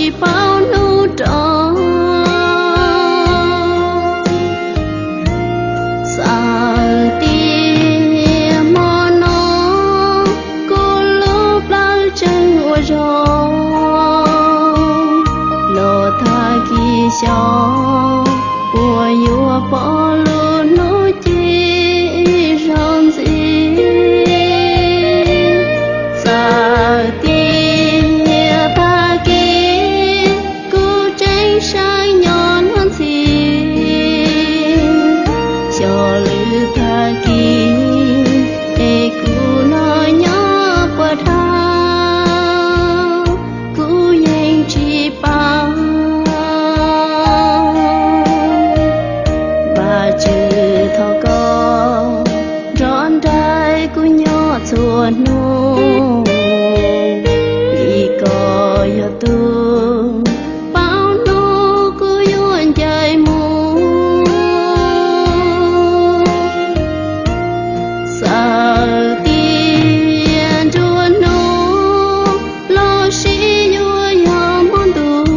tsis paub hnub rov. Txawm tias hmo no kuv lub plawv tseem ua zog, los tag kis xyoo puas yuav pom lub hnub ci ib zaug ntxiv. Txawm tias tag kis kuv tseem saib nyob luag ntxhi, xyov lwm tag kis es kuv los nyob puas dhau, kuv yeej tsis paub. Vajtswv thov koj nrog nraim kuv nyob txhua hnub, vim koj yog tus paub hnub kuv yuav ncaim mus. Txawm tias nruab hnub los sis yuav yog hmo ntuj,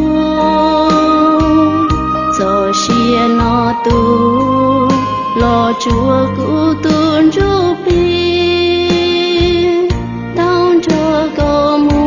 txoj sia no tus los tsuav kuv tus ntsuj plig tau nrog koj mus.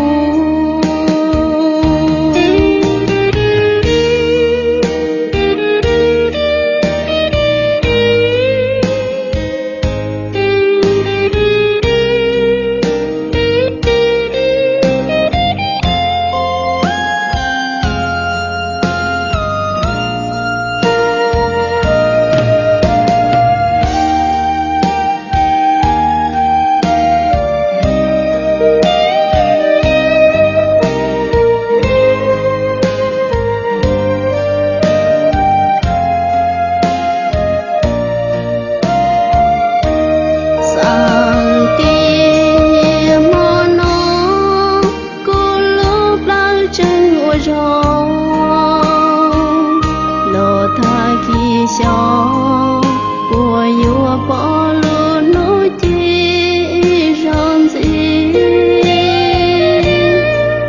Txawm tias hmo no kuv lub plawv tseem ua zog, los tag kis xyoo puas yuav pom lub hnub ci ib zaug ntxiv.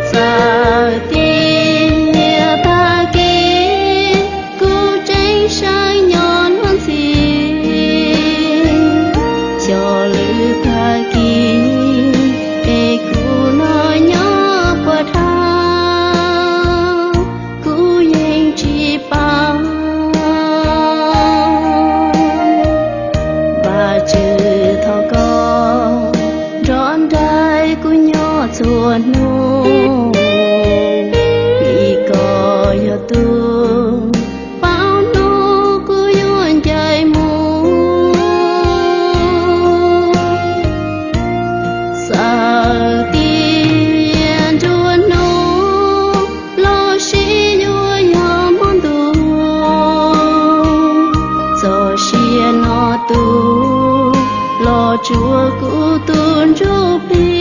Txawm tias tag kis kuv tseem saib nyob luag ntxhi, xyov lwm tag kis es kuv los nyob puas dhau, kuv yeej tsis paub. Vajtswv thov koj nrog nraim kuv nyob txhua hnub, vim koj yog tus paub hnub kuv yuav ncaim mus. Txawm tias nruab hnub los sis yuav yog hmo ntuj, txoj sia no tus los tsuav kuv tus ntsuj plig